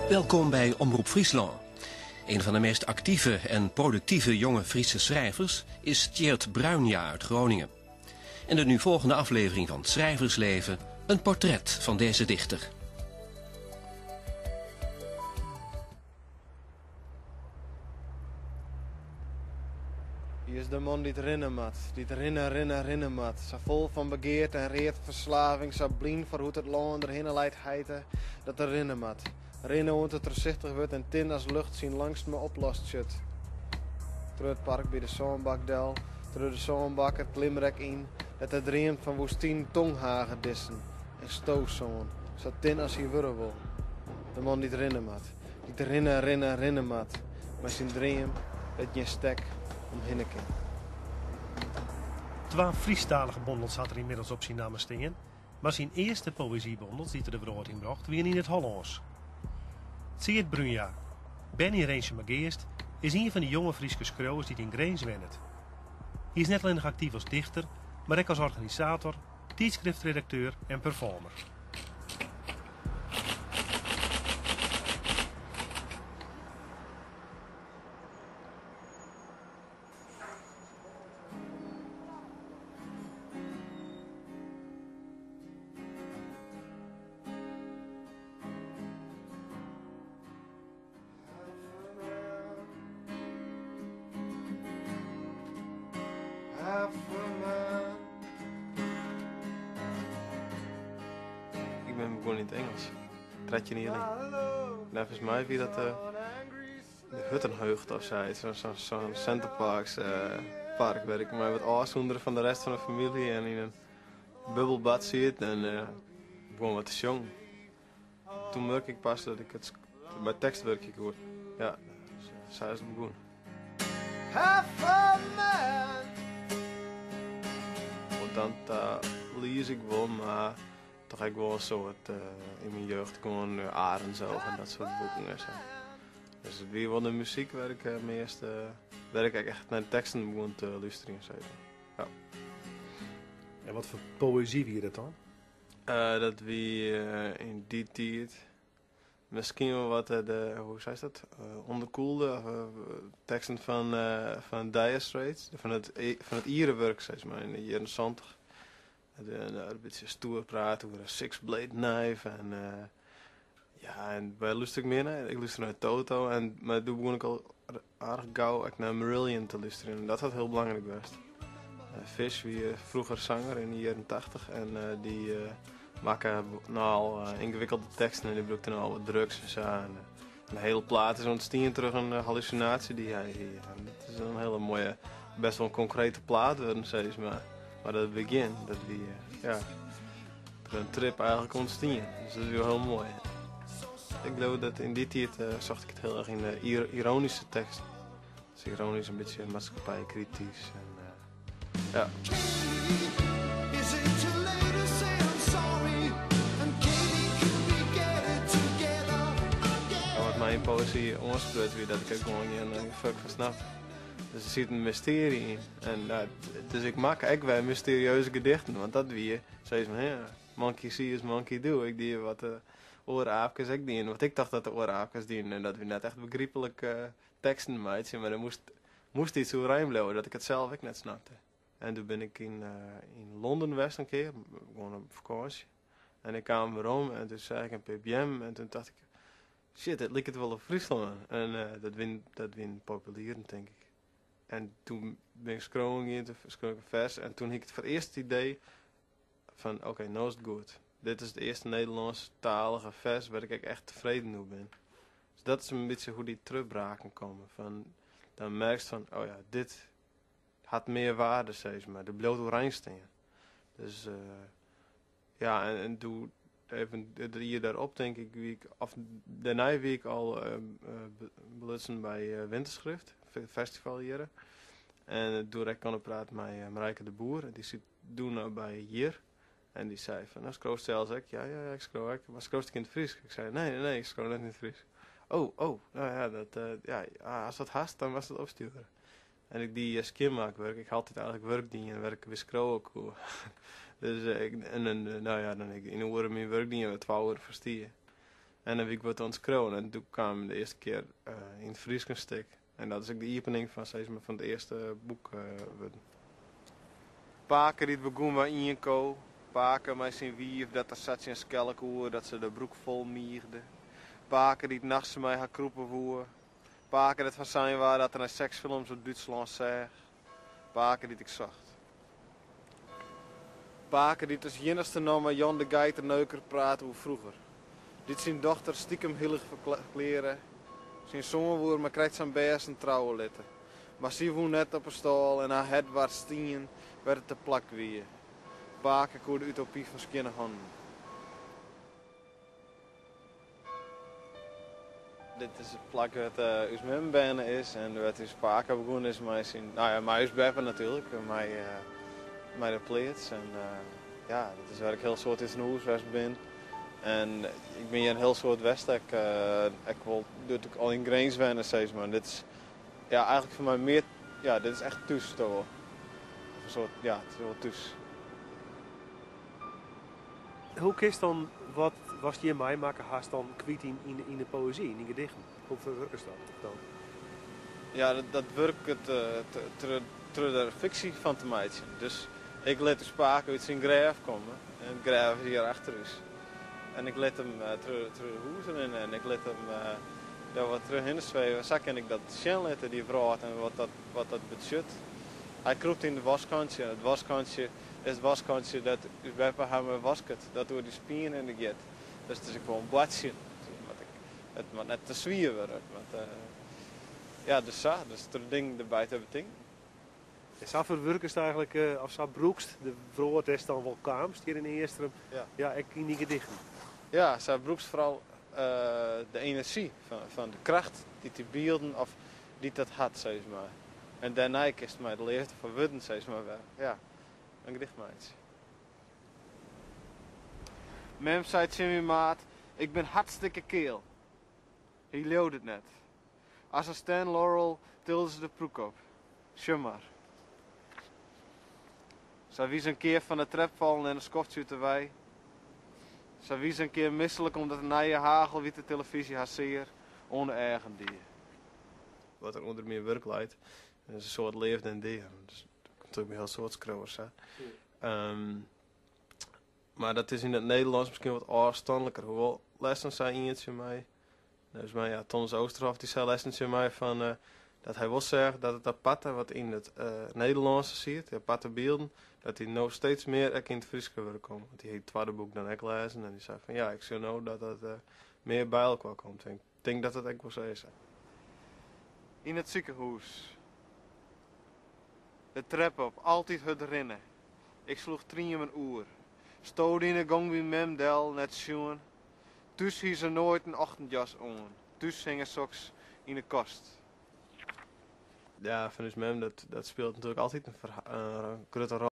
Welkom bij Omroep Fryslân. Een van de meest actieve en productieve jonge Friese schrijvers is Tjeerd Bruinja uit Groningen. In de nu volgende aflevering van Schrijversleven een portret van deze dichter. Hy is de man dy't rinne moat, dy't rinne, rinne, rinne moat. Sa fol fan begearte en read ferslaving, sa blyn foar hoe't it lân derhinne leit heite, dat er rinne moat. Rinne oant it trochsichtich wurdt en tin as lucht syn langstme oplost tsjut. Troch it park by de sânbak del, troch de sânbak it klimrek yn, dêr't er dreamt fan woestyn tonghagedissen en stosân, sa tin as hy wurde wol. De man dy't rinne moat, dy't rinne, rinne, rinne moat, mei syn dream dêr't gjin stek omhinne kin. Twa Frysktalige bondels hat er ynmiddels op syn namme stean, mar syn earste poëzybondels dy't er de wrâld yn brocht wiene yn it Hollânsk. Tseard Bruinja, berne yn Rinsumageast, is ien fan de jonge Fryske skriuwers dy't yn Grins wennet. Hy is net allinnich aktyf as dichter, mar ek as organisator, tydskriftredakteur en performer. Ik bin begûn yn it Ingelsk, 13 jier lyn. Neffens my wie dat de Huttenheugte of sayts, sa'n Center Parcs park wêr't ik my wat ôfsûndere fan de rest fan de famylje en yn in bubbelbad siet en begûn wat te sjongen. Toen murk ik pas dat ik it mei tekst wurkje koe. Ja, sa is it begûn. Oant dan ta lies ik wol, mar toch ek wol in soad yn myn jeugd gewoan Arendsoog en dat soart boeken en sa. Dus it wie wol de muzyk wêr't ik meast, wêr't ik ek echt nei de teksten begûn te lústerjen sis mar. Ja. En wat foar poëzy wie dat dan? Dat wie yn dy tiid miskien wol wat de, hoe seist dat, ûnderkuolde teksten fan fan Dire Straits, fan it fan it iere wurk sis mar, yn de jierren santich. In bytsje stoer praat oer in six blade knife en ja, en wêr lúster ik mear nei? Ik lúster nei Toto en mar doe begûn ik al aardich gau ek nei Marillion te lústerjen en dat hat hiel belangryk west. Fish wie froeger sanger yn de jierren tachtich en dy makke nochal yngewikkelde teksten en dy brûkte nochal wat drugs en sa. En de hiele plaat is ûntstien troch in hallusinaasje dy't hy hie. En dat is in hiele moaie, best wol in konkrete plaat wurden sis mar. Mar dat begjin, dat wie ja, troch in trip eigentlik ûntstien. Dus dat wie wol hiel moai. Ik leau dat yn dy tiid socht ik it hiel erch yn de iroanyske teksten. Dus ironysk in bytsje maatskippijkritysk en ja. Wat my yn poëzy oanspruts wie dat ik der gewoan gjin fuck fan snapte. Dus der siet in mystearje yn. En dus ik makke ek wer mysterieuze gedichten, want dat wie sis mar, ja, monkey see is monkey do. Ik die wat de oare aapkes ek dienen, wat ik tocht dat de oare aapkes dienen. En dat wie net echt begryplike teksten meitsje, mar der moast, moast iets oerein bliuwe dat ik it sels ek net snapte. En doe bin ik yn, yn Londen west in kear, gewoan op fakânsje. En ik kaam werom en toen seach ik in pear beammen en toen tocht ik, shit, dit liket wol op Fryslân. En dat wienen, dat wienen populieren, tink ik. En toen bin ik skriuwen gien, toen skreau ik in fers en toen hie ik it foar it earst it idee fan oké, no is it goed. Dit is it earste Nederlânsktalige fers wêr't ik ek echt tefreden oer bin. Dus dat is in bytsje hoe't dy trochbraken komme. Fan, dan merkst fan, oh ja, dit hat mear waarde sis mar. Der bliuwt oerein stean. Dus ja, en doe even it jier dêrop tink ik wie ik, of dêrnei wie ik al belutsen by Winterschrift, festival hjir. En doe rekke ik oan 'e praat mei Marijke de Boer en dy siet doe noch by Hjir. En dy sei fan, no skriuwst sels ek? Ja, ja, ik skriuw ek. Mar skriuwst ek yn it Frysk? Ik sei, nee, nee, nee, ik skriuw net yn it Frysk. Oh, oh, no ja, dat, ja, ast wat hast, dan moatst it opstjoere. En ik die skjinmakwurk. Ik ha altyd eigentlik wurk dien wêr't ik wer skriuwe koe. Dus ik, en, en, no ja, dan ik yn in oere myn wurk dien, wêr't 2 oere foar stie. En dan wie ik wat oan it skriuwen en doe kaam de earste kear yn it Frysk in stik. En dat is ek de iepening fan, sis mar, fan it earste boek wurden. Pake dy't begûn mei ien ko, pake mei syn wiif dat der sa tsjin skelle koe dat se de broek fol miigde, pake dy't nachts mei har krûpe woe, pake dêr't fan sein waard dat er nei seksfilms op Dútslân seach, pake dy't ik socht. Pake dy't as iennichste noch mei Jan de Geiterneuker praat oer froeger. Dy't syn dochter stikem hillich ferklearre. Syn soan woe er mar krekt sa'n bêsten trouwe litte. Mar sy woe net op 'e stâl en har hert waard stien wêr't it te plak wie. Pake koe de utopy fan skjinne hannen. Dit is it plak wêr't ús mem berne is en wêr't ús pake begûn is mei syn, no ja, mei ús beppe natuerlik, mei de pleats. En ja, dit is wêr't ik hiel soad út 'e hûs west bin. En ik bin hjir in hiel soad west ek, ek wol doe't ik al yn Grins wenne sis mar. Dit is ja, eigentlik foar my mear, ja, dit is echt thús toch wol. Of in soart, ja, it is wol thús. Hoe kinst dan wat watst hjir meimakke hast dan kwyt yn de poëzy, yn dyn gedichten? Hoe ferwurkest dat dan? Ja, dat wurket troch der fiksje fan te meitsjen. Dus ik lit ús pake út syn grêf komme en it grêf is hjir achter ús. En ik lit him troch de hûs rinne en ik lit him dêr wat trochhinne sweve. Sa kin ik dat sjen litte, dy wrâld en wat dat betsjut. Hy krûpt yn it waskkantsje en it waskkantsje is it waskkantsje dêr't ús beppe har mei wasket, dat oer dy spien hinne giet. Dus it is ek wol in boartsjen. It moat net te swier wurde. It moat, ja, dus sa. Dus troch dingen derby te betinken. En sa ferwurkest eigentlik, of sa brûkst de wrâld dêr'tst dan wol kaamst hjir yn Eastrum, ja, ek yn dyn gedichten. Ja, sa brûkst foaral de enerzjy fan de kracht dy't dy bylden of dy't dat hat, sis mar. En dêrnei kinst mei de leafde foar wurden, sis mar, wer, ja, in gedicht meitsje. Mem sei tsjin myn maat, ik bin hartstikke keal. Hy leaude it net. As in Stan Laurel tilde se de prûk op. Sjoch mar. Sa wie se in kear fan de trep fallen en in skoftsje út de wei. Sa wie se in kear mislik omdat de nije hagelwite telefyzje har sear oan de eagen die. Wat der ûnder myn wurk leit, is in soad leafde en dea. Dat is natuerlik by hiel soad skriuwers sa. Mar dat is yn it Nederlânsk miskien wat ôfstanliker. Hoewol, lêsten sei ien tsjin my, neffens my, ja, Thomas Oosterhof, dy sei lêsten tsjin my fan, dat hy wol seach dat it aparte wat yn it Nederlânske siet, dy aparte bylden, dat dy no steeds mear ek yn it Fryske wurk komme. Want dy hie it twadde boek dan ek lêzen en dy sei fan, ja, ik sjoch no dat dat mear by elkoar komt. En ik tink dat dat ek wol sa is. Yn it sikehûs. De trep op, altyd hurd rinne. Ik sloech triemmen oer. Stode yn 'e gong by mem del, net sjoen. Thús hie se noait in ochtendjas oan. Thús hinge soks yn 'e kast. Ja, fan ús mem, dat spilet natuerlik altyd in grutte rol.